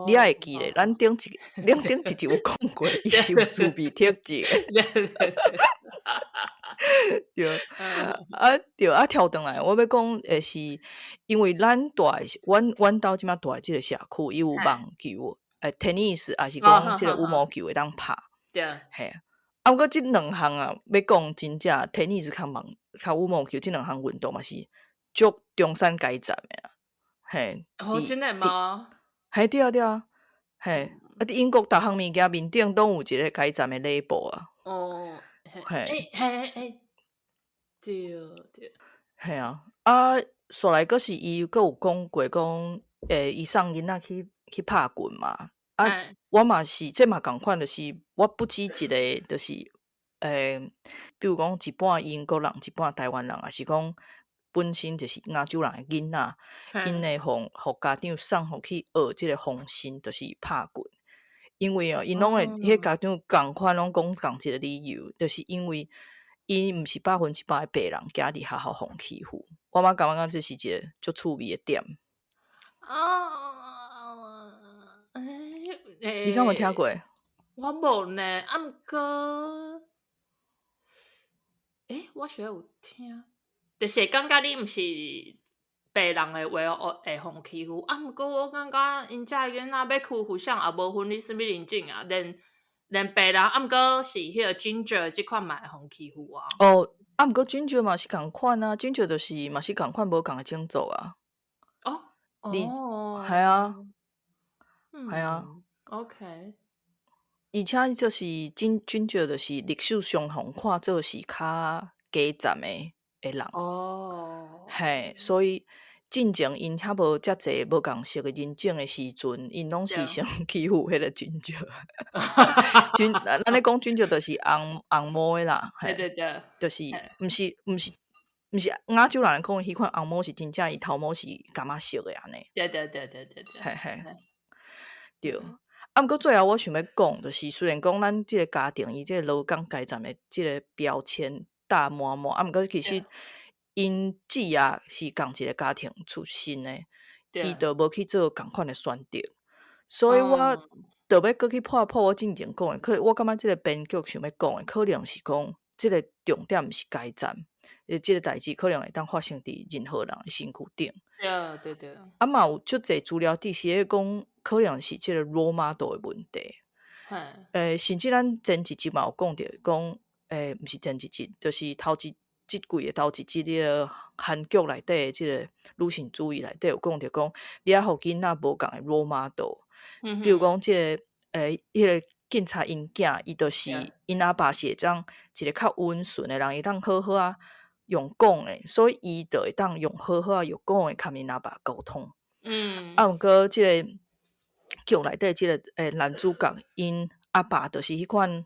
你還會記得？咱頂一咱頂一集有講過，伊是有自閉特質。對，啊對啊，跳轉來，我欲講的是，因為咱蹛的是，阮阮兜這馬蹛的這个社區，伊有網球、tennis，抑是講這个羽毛球會當拍。嘿，啊，毋過這兩項啊，欲講真正 tennis 較網較羽毛球這兩項運動嘛是足中產階層的啊。嘿，哦，真的嗎？嘿，對啊對啊，嘿，啊，佇英國逐項物件面頂攏有一個階層的 label 啊。哦，嘿，嘿嘿，對對。嘿啊，啊，煞來閣是伊閣有講過講，伊送囡仔去去拍棍嘛。啊，我嘛是，這嘛仝款，就是我不止一個，就是，比如講一半英國人，一半台灣人，抑是講本身就是亞洲人的囡仔，𪜶會予予家長送予去學這个防身，就是拍棍。因為哦，𪜶攏會，彼家長仝款攏講仝一個理由，就是因為𪜶毋是100%的白人，行佇學校予欺負。我嘛感覺講這是一個足趣味的點。啊，欸，你敢有聽過？我無呢，啊，毋過，欸，我想有聽，就是感覺你毋是白人的話哦，會予欺負。啊，毋過我感覺𪜶遮的囡仔欲欺負啥也無分你啥物人種啊，連白人，啊，毋過是彼個 ginger 這款嘛會予欺負啊。哦，啊，毋過 ginger 嘛是仝款啊，ginger 就是嘛是仝款無仝的種族啊。哦，你哦，係啊，係啊。而且就是 ginger 就是歷史上予看做是較低層的人。嘿，所以進前𪜶遐無遮濟無仝色的人種的時陣，𪜶攏是先欺負彼個 ginger。咱咧講 ginger 就是紅紅毛的啦，嘿，就是毋是亞洲人講的彼款紅毛是真正伊頭毛是柑仔色的按呢。嘿嘿，對。啊，毋過最後我想欲講，就是雖然講咱這个家庭伊這个勞工階層的這个標籤貼滿滿，啊，毋過其實𪜶姊仔是仝一个家庭出身的，伊就無去做仝款的選擇，所以我就欲閣去破破我進前講的，我感覺這个編劇想欲講的，可能是講這个重點毋是階層，這个代誌可能會當發生佇任何人的身軀頂。啊嘛有足濟資料佇是咧講，可能是這个 role model 的問題。甚至咱前一集嘛有講著，講毋是前一集，就是頭一這季的頭一集，彼个韓劇內底的這个女性主義內底有講著講，你愛予囡仔無仝的 role model。比如講這个彼个警察𪜶囝，伊就是𪜶阿爸是會當一个較溫順的人，會當好好仔用講的，所以伊就會當用好好仔用講的共𪜶阿爸溝通。啊，毋過這个劇內底這个男主角，𪜶阿爸就是彼款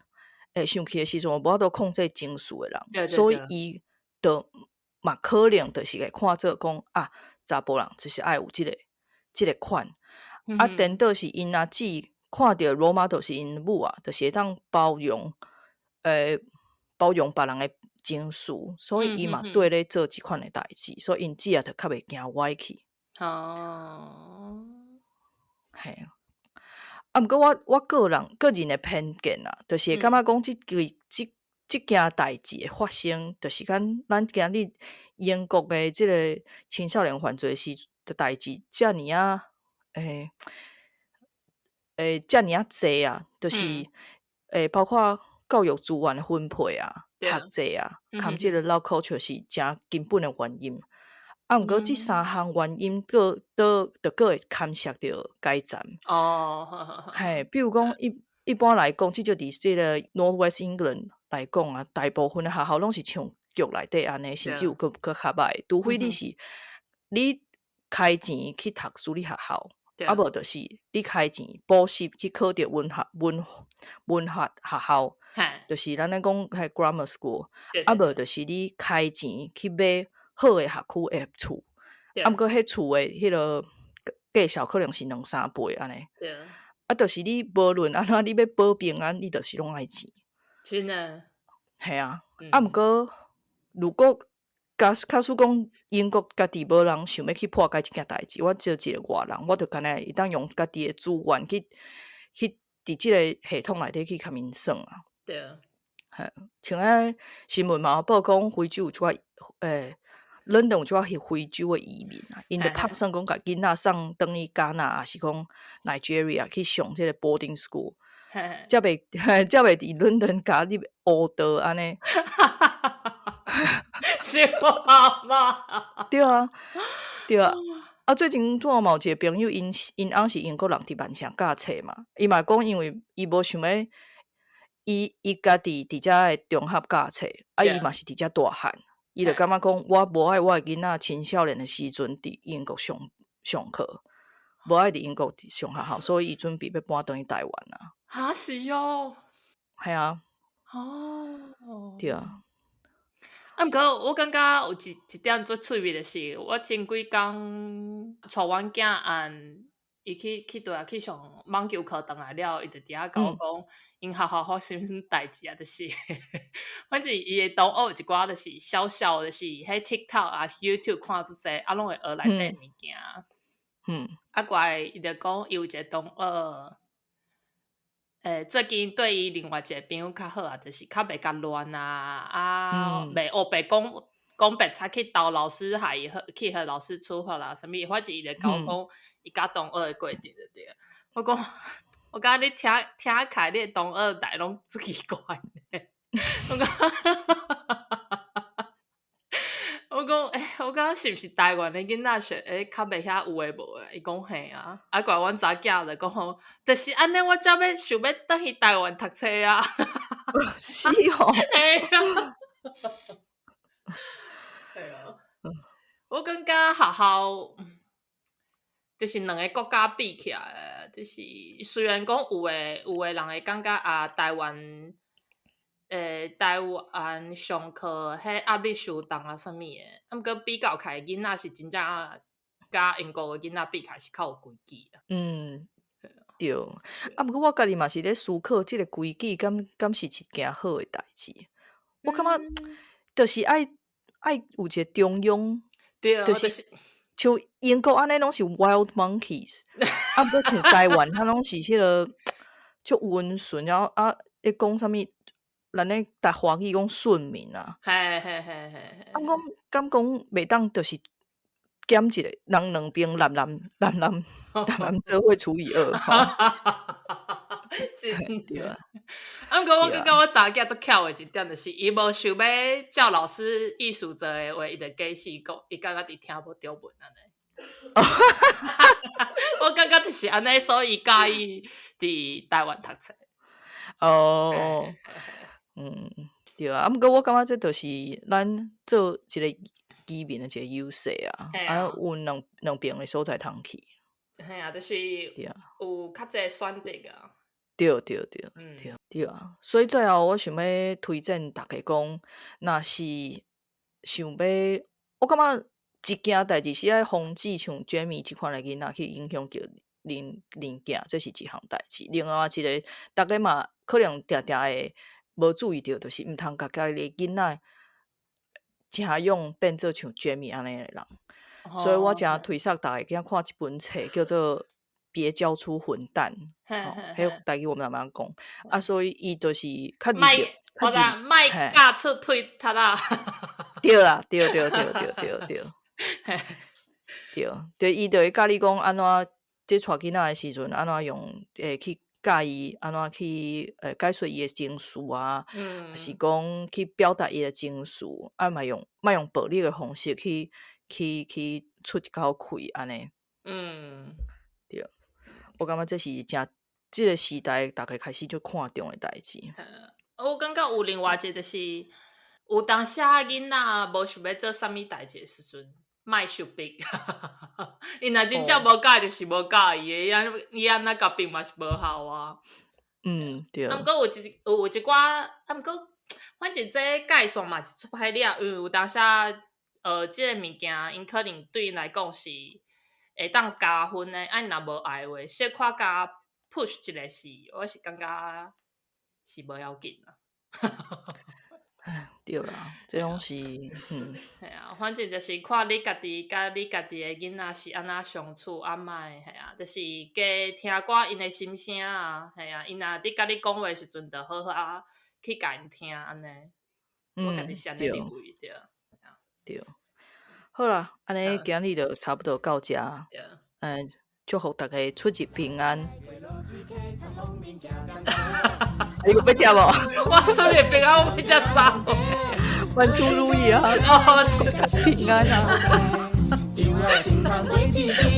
生氣的時陣無法度控制情緒的人，所以伊就嘛可能就是會看做講啊，查埔人就是愛有這个款。啊，顛倒是𪜶阿姊看著 role model 是𪜶母啊，就是會當包容別人的情緒，所以伊嘛對咧做這款的代誌，所以𪜶姊仔就較袂驚歪去。嘿啊。啊，毋過我個人的偏見啊，就是會感覺講這件代誌的發生，就是咱今日英國的這个青少年犯罪時的代誌遮爾仔遮爾仔濟啊，就是包括教育資源的分配啊、學制啊，含這个 loud culture 是誠根本的原因。啊，毋過這三項原因，閣都就閣會牽涉著階層。嘿，比如講一般來講，至少佇這个 North West England 來講啊，大部分的學校攏是像劇內底按呢，甚至有閣閣較歹。除非你是你開錢去讀私立學校，啊無就是你開錢補習去考著文學學校，就是咱咧講彼 grammar school，啊無就是你開錢去買好的學區的厝，啊毋過彼厝的彼个價數可能是兩三倍按呢。啊，就是你無論按怎，你欲保平安，你就是攏愛錢。真的。嘿啊，啊毋過如果假使講英國家己無人想欲去破解這件代誌，我做一个外人，我就干焦會當用家己的資源去佇這个系統內底去共𪜶算啊。嘿，像彼新聞嘛有報講非洲有一寡倫敦有一寡非洲的移民啊，𪜶就拍算講共囡仔送轉去加納，抑是講 Nigeria 去上這个 boarding school，才袂佇倫敦共你烏道按呢。是嗎？對啊，對啊。啊，最近拄好嘛有一个朋友，𪜶翁是英國人，佇曼城教冊嘛，伊嘛講，因為伊無想欲，伊家己佇遮的中學教冊，啊，伊嘛是佇遮大漢，伊就感覺講，我無愛我的囡仔青少年的時陣佇英國上課，無愛佇英國上學校，所以伊準備欲搬轉去台灣啊。哈，是哦。嘿啊。對啊。啊，毋過我感覺有一點足趣味的是，我前幾工帶阮囝按伊去對啊去上網球課轉來了，伊就佇遐共我講，𪜶學校發生啥物代誌啊，就是反正伊的同學有一寡就是小小就是彼 TikTok 啊 YouTube 看足濟，啊攏會學內底物件。啊，過來伊就講，伊有一个同學，最近對伊另外一个朋友較好啊，就是較袂共亂啊，啊，袂烏白講講白賊去投老師，害伊去予老師處罰啦，啥物？反正伊就共我講伊佮同學的過程就對。我講，我感覺你聽聽起來，你的同學內攏足奇怪的。我講，我講，欸，我感覺是毋是台灣的囡仔學欸較袂遐有的無的？伊講嘿啊，啊怪阮查囝就講吼，就是按呢，我才欲想欲轉去台灣讀冊啊。是哦。嘿啊。對啊。我感覺學校，就是兩个國家比起來，就是雖然講有的人會感覺啊，台灣上課彼壓力傷重啊，啥物的，啊，毋過比較起來，囡仔是真正佮英國的囡仔比起來是較有規矩啊。嗯，對。啊，毋過我家己嘛是咧思考，這个規矩敢是一件好的代誌？我感覺就是愛有一個中庸，就是像英國按呢攏是 wild monkeys，啊，毋過像台灣，彼攏是彼个足溫順，然後啊，咧講啥物？咱咧台華語講順民啊，嘿嘿嘿嘿。啊，講敢講袂當，就是減一個人兩邊藍藍藍藍藍藍做伙除以二，真對啊。啊，毋過我感覺我查囝足巧的一點，就是伊無想欲照老師意思做的話，伊就假死講，伊感覺佇聽無中文按呢。我感覺就是按呢，所以佮意佇台灣讀冊。哦，嗯，對啊。啊，毋過我感覺這就是咱做一個移民的一個優勢啊，啊，有兩邊的所在通去。嘿啊，就是有較濟選擇啊。對對對，對對啊。所以最後我想欲推薦大家講，若是想欲，我感覺一件代誌是愛防止像 Jamie 這款的囡仔去影響著恁囝，這是一項代誌。另外一個，大家嘛可能定定會無注意著，就是毋通共家己的囡仔誠勇變做像 Jamie 按呢的人。所以我誠推捒大家去看這本冊，叫做《別教出混蛋》。彼台語我毋知按怎講。啊，所以伊就是較入我知莫教出屁癟仔。對啦，對對對對對對。對，對，伊就會教你講按怎這帶囡仔的時陣，按怎用去教伊，按怎去解說伊的情緒啊，是講去表達伊的情緒，啊，莫用暴力的方式去出一口氣按呢。對，我感覺這是誠這个時代大家開始足看重的代誌。我感覺有另外一個就是，有當時囡仔無想欲做啥物代誌的時陣，莫受逼。𪜶若真正無佮意，就是無佮意的，伊按怎共逼嘛是無效啊。嗯，對。啊，毋過有一寡，啊，毋過反正這界線嘛是足歹掠，因為有當時這個物件，𪜶可能對𪜶來講是會當加分的，啊，𪜶若無愛的話，小可共 push 一下是，我是感覺是無要緊啊。對啦，這攏是，嗯。嘿啊，反正就是看你家己佮你家己的囡仔是按怎相處，啊莫，嘿啊，就是加聽寡𪜶的心聲啊，嘿啊，𪜶若佇佮你講話時陣，就好好啊去共𪜶聽按呢。我家己是按呢認為對。對。好啦，按呢今日就差不多到這。對。嗯，祝福大家出入平安。你欲食無？我出入平安，我欲食啥？萬事如意啊！哦，平安啊！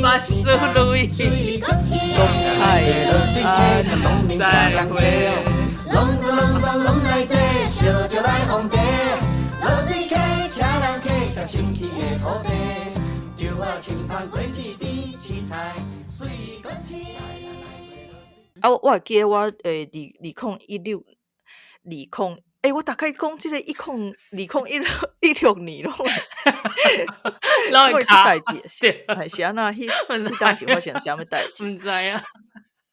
萬事如意。公開啊！再會。啊！我會記得我2016二空，欸，我大概講這个2016年攏會，攏會出代誌，是按怎？彼當時發生啥物代誌？毋知影。